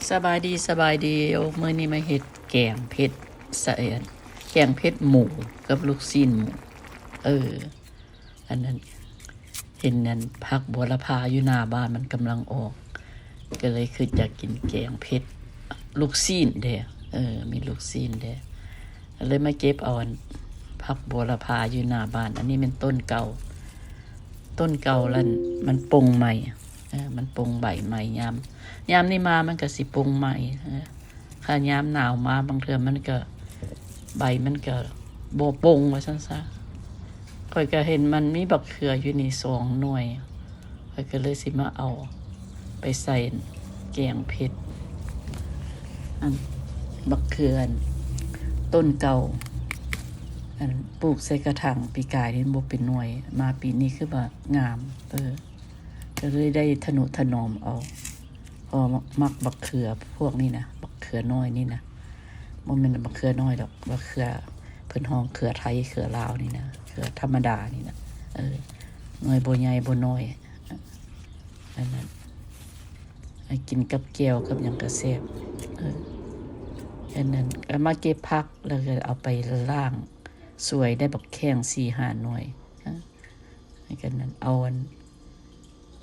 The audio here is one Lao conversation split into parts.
ສະບາຍດີ ສະບາຍດີ. ໂອ້ ມື້ນີ້ມາເຮັດແກງເຜັດ ສະ ເອີ່ນ ແກງເຜັດໝູກັບລູກຊີ້ນໝູ. ເອີ ອັນນັ້ນ ເຫັນອັນຜັກບົວລະພາຢູ່ໜ້າບ້ານມັນກຳລັງອອກ ກໍເລີຍຄິດຢາກກິນແກງເຜັດລູກຊີ້ນເດ້. ເອີ ມີລູກຊີ້ນເດ້ ກໍເລີຍມາເກັບເອົາອັນຜັກບົວລະພາຢູ່ໜ້າບ້ານ. ອັນນີ້ແມ່ນຕົ້ນເກົ່າ ຕົ້ນເກົ່າລະມັນປົ່ງໃໝ່ ເອີ ມັນປົ່ງໃບໃໝ່. ຍາມ ຍາມນີ້ມາມັນກໍຊິປົ່ງໃໝ່. ເອີ ຖ້າຍາມໜາວມາບາງເທື່ອມັນກໍ ໃບມັນກໍບໍ່ປົ່ງວ່າຊັ້ນຊະ. ຂ້ອຍກໍເຫັນມັນມີບັກເຂືອຢູ່ນີ້ສອງໜ່ວຍ ຂ້ອຍກໍເລີຍຊິມາເອົາໄປໃສ່ແກງເຜັດ. ອັນບັກເຂືອອັນຕົ້ນເກົ່າ ອັນປູກໃສ່ກະຖາງປີກາຍນີ້ບໍ່ເປັນໜ່ວຍ ມາປີນີ້ຄືວ່າງາມ. ເອີ ກໍເລີຍໄດ້ທະນຸຖະໜອມເອົາ ເພາະວ່າມັກບັກເຂືອພວກນີ້ນະ ບັກເຂືອນ້ອຍນີ້ນະ. ບໍ່ແມ່ນບັກເຂືອນ້ອຍດອກ ບັກເຂືອ ເພິ່ນຮ້ອງເຂືອໄທ ເຂືອລາວນີ້ນະ ເຂືອທຳມະດານີ້ນະ. ເອີ ໜ່ວຍບໍ່ໃຫຍ່ບໍ່ນ້ອຍ ອັນນັ້ນ ໃຫ້ກິນກັບແຈ່ວກັບຫຍັງກໍແຊບ. ເອີ ອັນນັ້ນກໍມາເກັບຜັກ ແລ້ວກໍເອົາໄປລ້າງ ສວຍໄດ້ບັກແຂ້ງສີ່ຫ້າໜ່ວຍ. ເອີ ໃຫ້ກັນນັ້ນ ເອົາອັນ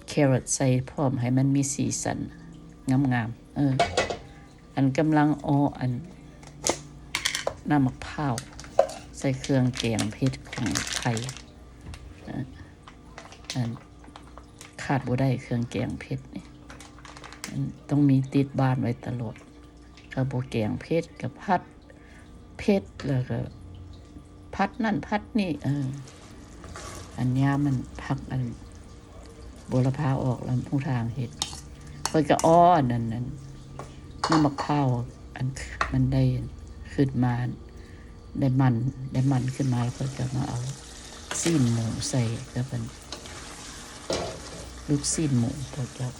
ແຄຣອດໃສ່ພ້ອມ ໃຫ້ມັນມີສີສັນງາມໆ. ເອີ ອັນກຳລັງເອົາອັນນ້ຳໝາກພ້າວ ໃສ່ເຄື່ອງແກງເຜັດຂອງໄທ. ເອີ ອັນຂາດບໍ່ໄດ້ເຄື່ອງແກງເຜັດນີ້ ອັນຕ້ອງມີຕິດບ້ານໄວ້ຕະຫຼອດ. ຖ້າບໍ່ແກງເຜັດກໍຜັດເຜັດ ແລ້ວກໍຜັດນັ້ນຜັດນີ້. ເອີ ອັນຍາມມັນຜັກອັນ ບົວລະພາອອກແລ້ວຮູ້ທາງເຮັດ. ຂ້ອຍກໍເອົາອັນນັ້ນ ອັນນ້ຳໝາກພ້າວ ອັນມັນໄດ້ຂຶ້ນມາ ໄດ້ມັນ ໄດ້ມັນຂຶ້ນມາ ແລ້ວຂ້ອຍກໍມາເອົາຊີ້ນໝູໃສ່ກັບອັນລູກຊີ້ນໝູພວກເຈົ້າ.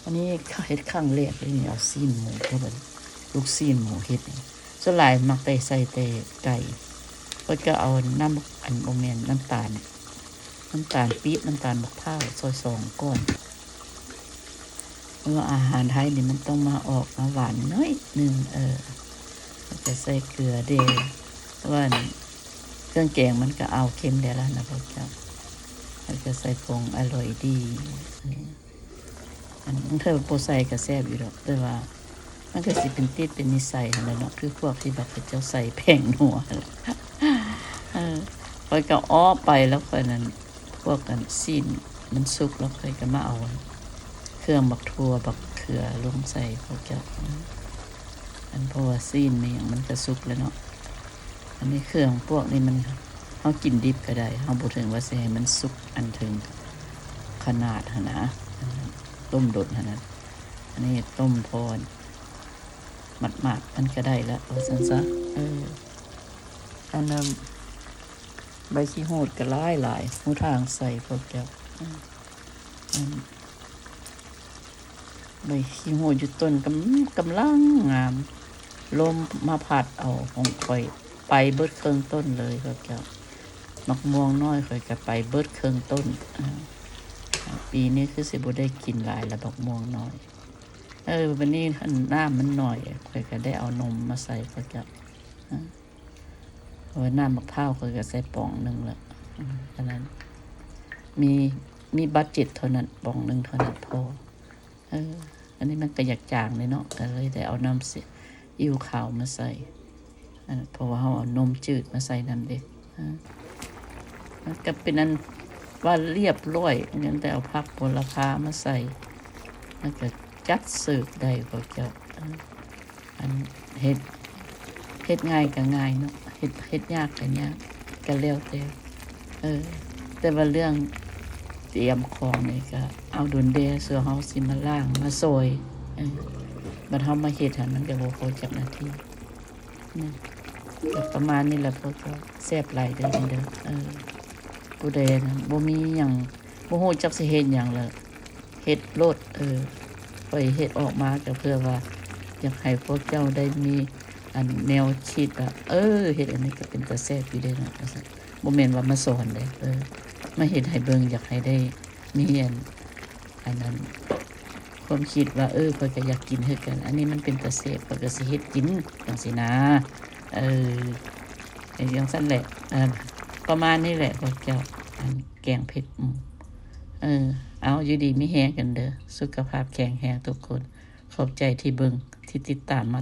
ອັນນີ້ເຮັດຄັ້ງແລກເລີຍນີ້ ເອົາຊີ້ນໝູກັບອັນລູກຊີ້ນໝູເຮັດນີ້. ສ່ວນຫຼາຍມັກໄດ້ໃສ່ແຕ່ໄກ່. ຂ້ອຍກໍເອົານ້ຳ ອັນ ບໍ່ແມ່ນ ນ້ຳຕານ ນ້ຳຕານປີບ ນ້ຳຕານໝາກພ້າວຊອຍສອງກ່ອນ ເພາະວ່າອາຫານໄທນີ້ມັນຕ້ອງມາອອກມາຫວານໜ້ອຍໜຶ່ງ. ເອີ ແລ້ວກໍໃສ່ເກືອແດ່ ເພາະວ່າເຄື່ອງແກງມັນກໍອາວເຄັມແດ່ລະນະພວກເຈົ້າ. ແລ້ວກໍໃສ່ຜົງອະລ່ອຍດີ. ເອີ ອັນ ບາງເທື່ອບໍ່ໃສ່ກໍແຊບຢູ່ດອກ ແຕ່ວ່າມັນກໍຊິເປັນຕິດເປັນນິໄສຫັ້ນແຫຼະເນາະ ຄືພວກທີ່ວ່າເຂົາເຈົ້າໃສ່ແປ້ງນົວຫັ້ນແຫຼະ. ເອີ ຂ້ອຍກໍເອາະໄປ ແລ້ວຂ້ອຍນັ້ນ ພວກອັນຊີ້ນມັນສຸກ ແລ້ວຂ້ອຍກໍມາເອົາອັນເຄື່ອງບັກຖົ່ວບັກເຂືອລົງໃສ່ພວກເຈົ້າ. ອັນ ເພາະວ່າຊີ້ນແມ່ນຫຍັງມັນກໍສຸກແລ້ວເນາະ. ອັນນີ້ເຄື່ອງພວກນີ້ມັນ ເຮົາກິນດິບກໍໄດ້ ເຮົາບໍ່ເຖິງວ່າຊິໃຫ້ມັນສຸກອັນເຖິງຂະໜາດຫັ້ນນະ ຕົ້ມດົນຫັ້ນນະ. ອັນນີ້ຕົ້ມພໍໝາດໆ ມັນກໍໄດ້ລະ ວ່າຊັ້ນຊະ. ເອີ ອັນນັ້ນ ໃບຂີ້ຫູດກໍຫຼາຍໆ ຮູ້ທາງໃສ່ພວກເຈົ້າ. ເອີ ອັນ ໃບຂີ້ຫູດຢູ່ຕົ້ນກຳ ກຳລັງງາມ ລົມມາພັດເອົາຂອງຂ້ອຍໄປເບິດເຄິ່ງຕົ້ນເລີຍພວກເຈົ້າ. ໝາກມ່ວງນ້ອຍຂ້ອຍກໍໄປເບິດເຄິ່ງຕົ້ນ. ເອີ ປີນີ້ຄືຊິບໍ່ໄດ້ກິນຫຼາຍລະ ໝາກມ່ວງນ້ອຍ. ເອີ ບັດນີ້ ອັນ ນ້ຳມັນໜ້ອຍ ຂ້ອຍກໍໄດ້ເອົານົມມາໃສ່ພວກເຈົ້າ. ເອີ ເພາະວ່ານ້ຳໝາກພ້າວຂ້ອຍກໍໃສ່ປອງໜຶ່ງແລ້ວ. ເອີ ອັນນັ້ນ ມີ ມີບັດເຈັດເທົ່ານັ້ນ ປອງໜຶ່ງເທົ່ານັ້ນພໍ. ເອີ ອັນນີ້ມັນກໍຢາກຈາງເດ້ເນາະ ກໍເລີຍໄດ້ເອົານ້ຳຊີອິ້ວຂາວມາໃສ່. ອັນ ເພາະວ່າເຮົາເອົານົມຈືດມາໃສ່ນຳເດ້. ເອີ ມັນກໍເປັນອັນວ່າລຽບລ້ອຍ ຍັງແຕ່ເອົາຜັກໂຫລະພາມາໃສ່ ມັນກໍຈັດເສີບໄດ້ພວກເຈົ້າ. ເອີ ອັນເຮັດ ເຮັດງ່າຍກໍງ່າຍເນາະ ເຮັດ ເຮັດຍາກກໍຍາກ ກໍແລ້ວແຕ່. ເອີ ແຕ່ວ່າເລື່ອງຕຽມຂອງນີ້ກໍເອົາດົນແດ່ ສ່ວນເຮົາຊິມາລ້າງມາຊອຍ. ເອີ ບັດເຮົາມາເຮັດຫັ້ນ ມັນກໍບໍ່ພໍຈັກນາທີ. ນະ ກໍປະມານນີ້ແຫຼະພວກເຈົ້າ. ແຊບຫຼາຍເດີນີ້ເດີ. ເອີ ຜູ້ໃດນັ້ນບໍ່ມີຫຍັງ ບໍ່ຮູ້ຈັກຊິເຮັດຫຍັງລະ ເຮັດໂລດ. ເອີ ຂ້ອຍເຮັດອອກມາກໍເພື່ອວ່າ ຢາກໃຫ້ພວກເຈົ້າໄດ້ມີອັນແນວຄິດວ່າ ເອີ ເຮັດອັນນີ້ກໍເປັນຕາແຊບຢູ່ເດ້ເນາະ ວ່າຊັ້ນ. ບໍ່ແມ່ນວ່າມາສອນເດ້ ເອີ ມາເຮັດໃຫ້ເບິ່ງ ຢາກໃຫ້ໄດ້ມີອັນ ອັນນັ້ນ ຄວາມຄິດວ່າ ເອີ ຂ້ອຍກໍຢາກກິນຄືກັນ ອັນນີ້ມັນເປັນຕາແຊບ ຂ້ອຍກໍຊິເຮັດກິນ ຈັ່ງຊີ້ນາ. ເອີ ເຮັດຈັ່ງຊັ້ນແຫຼະ ເອີ ປະມານນີ້ແຫຼະພວກເຈົ້າ ອັນແກງເຜັດ ອືມ ເອີ ເອົາ ຢູ່ດີມີແຮງກັນເດີ ສຸຂະພາບແຂງແຮງທຸກຄົນ. ຂອບໃຈທີ່ເບິ່ງ ທີ່ຕິດຕາມມາ